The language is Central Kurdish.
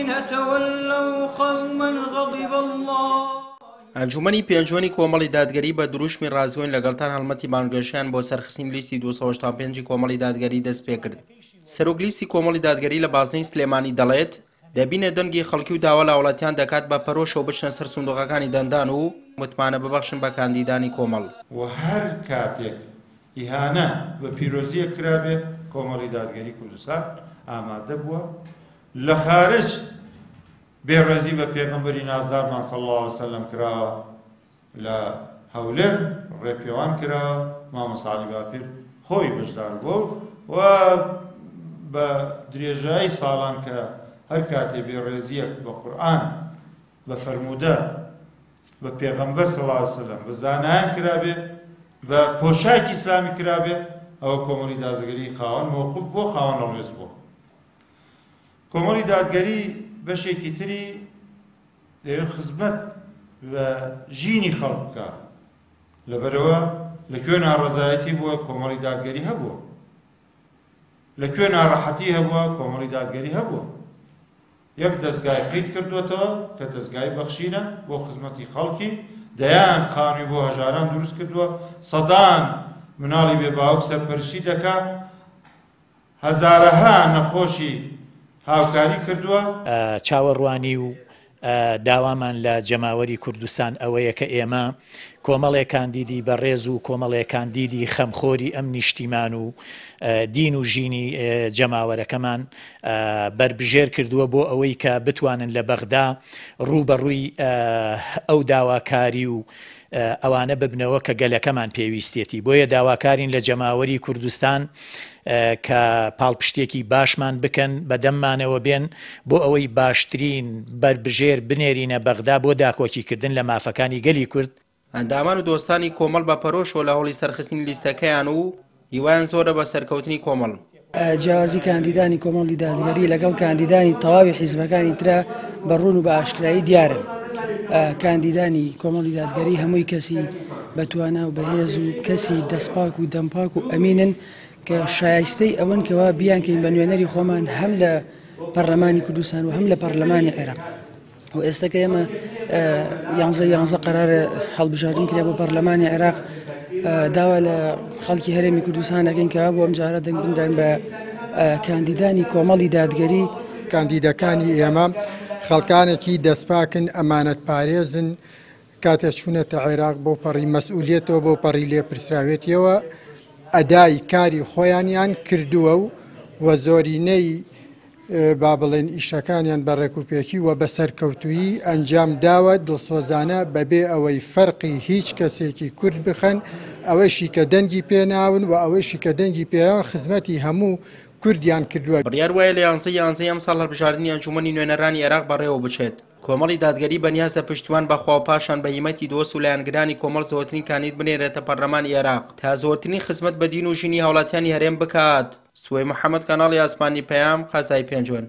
الذين تولوا قوما غضب الله. ئەنجومەنی پێنجوێنی کۆمەڵی دادگەری بە دروشمی ڕاستگۆین لەگەڵتان هەڵمەتی بانگەشەیان بۆ سەرخستنی لیستی 285 کۆمەڵی دادگەری دەستپێکرد. سەرۆک لیستی کۆمەڵی دادگەری لە بازنەی سلێمانی دەڵێت، دەبینە دەنگی خەڵکی و داوا لە هاوڵاتیان دەکات بە پەرۆشەوە بچنە سەر سندوقەکانی دەنگدان و متمانە ببەخشن بە کاندیدانی کۆمەڵ. و هەر کاتێک ئیهانە بە پیرۆزییەک کرابێ کۆمەڵی دادگەری کوردستان ئامادە بووە. لە خارج بێڕێزی بە پێغەمبەری نازدارمان صلی اللە علیه وسلم کراوە، لە هەولێر ڕێپێوان کراوە، مامۆستا عەلی باپیر خۆی بەشدار بووە و بە درێژایی ساڵان کە هەر کاتێ بێڕێزیەک بە قورئان، بە فەرموودە، بە پێغەمبەر صلی اللە علیه وسلم، بە زانایان کرابێ، بە پۆشاکی ئیسلامی کرابێ، ئەوە کۆمەڵی دادگەری خاوەن مەوقف بووە، خاوەن هەڵوێست بووە. کۆمەڵی دادگەری بەشێکی تری دەیەوێت خزمەت بە ژینی خەڵک بکا، لەبەرەوە لەکوێ ناڕەزایەتی بووە کۆمەڵی دادگەری هەبووە، لەکوێ ناڕەحەتی هەبووە کۆمەڵی دادگەری هەبووە. یەک دەستگای قیت کردووەتەوە کە دەستگای بەخشینە بۆ خزمەتی خەڵکی، دەیان خانووی بۆ هەژاران دروست کردووە، سەدان مناڵی بێ باوک سەرپەرشتی دەکا، هەزارەها نەخۆشی هاوکاری کردووە. چاوەڕوانی و داوامان لە جەماوەری کوردستان ئەوەیە کە ئێمە کۆمەڵێ کاندیدی بەڕێز و کۆمەڵێ کاندیدی خەمخۆری ئەم نیشتیمان و دین و ژینی جەماوەرەکەمان بەربژێر کردووە بۆ ئەوەی کە بتوانن لە بەغدا ڕووبەڕووی ئەو داواکاری و ئەوانە ببنەوە کە گەلەکەمان پێویستیەتی، بۆیە داواکارین لە جەماوەری کوردستان کە پاڵپشتیەکی باشمان بکەن، بەدەممانەوە بێن بۆ ئەوەی باشترین بەربژێر بنێرینە بەغدا بۆ داکۆکیکردن لە مافەکانی گەلی کورد. ئەندامان و دۆستانی کۆمەڵ بە پەرۆشەوە لە هەوڵی سەرخستنی لیستەکەیان و هیوایان زۆرە بە سەرکەوتنی کۆمەڵ. جیاوازی کاندیدانی کۆمەڵی دادگەری لەگەڵ کاندیدانی تەواوی حیزبەکانی ترا بە ڕوون و بە ئاشکرایی دیارن. کاندیدانی کۆمەڵی دادگەری هەمووی کەسی بەتوانا و بەهێز و کەسی دەستپاک و دەمپاک و ئەمینن کە شایستەی ئەوەن کەوا بیانکەین بە نوێنەری خۆمان هەم لە پەرلەمانی کوردستان و هەم لە پەرلەمانی عێراق. و ئێستا کە ئێمە یانزە یانزە قەرارە هەڵبژاردن کرا بۆ پەرلەمانی عێراق، داوا لە خەڵکی هەرێمی کوردستان ئەکەین کە بۆ ئەم جارە دەنگ بدەن بە کاندیدانی کۆمەڵی دادگەری. کاندیدەکانی ئێمە خەڵکانێکی دەستپاکن، ئەمانەت پارێزن، کاتێ چوونەتە عێراق بەو پەڕی مەسئولیەتەوە، بەو پەڕی لێپرسراوێتیەوە ئەدای کاری خۆیانیان کردووە و زۆرینەی با بڵێن ئیشەکانیان بە ڕێکوپێکی و بە سەرکەوتوویی ئەنجام داوە، دڵسۆزانە بەبێ ئەوەی فەرقی هیچ کەسێکی کورد بخەن، ئەوەیشی کە دەنگی پێناون و ئەوەیشی کە دەنگی پێیان خزمەتی هەموو کوردیان کردووە. بڕیار وایە لە یانزەی یانزەی ئەمساڵ هەڵبژاردنی ئەنجوومەنی نوێنەرانی عێراق بەڕێوەبچێت. کۆمەڵی دادگەری بەنیازە پشتیوان بە خوا و پاشان بە هیمەتی دۆست و لایەنگرانی کۆمەڵ زۆرترین کاندید بنێرێتە پەرلەمانی عێراق تا زۆرترین خزمەت بە دین و ژینی هاوڵاتیانی هەرێم بکات. سوەی محەمەد کەناڵی ئاسمانی پەیام، قەزای پێنجوێن.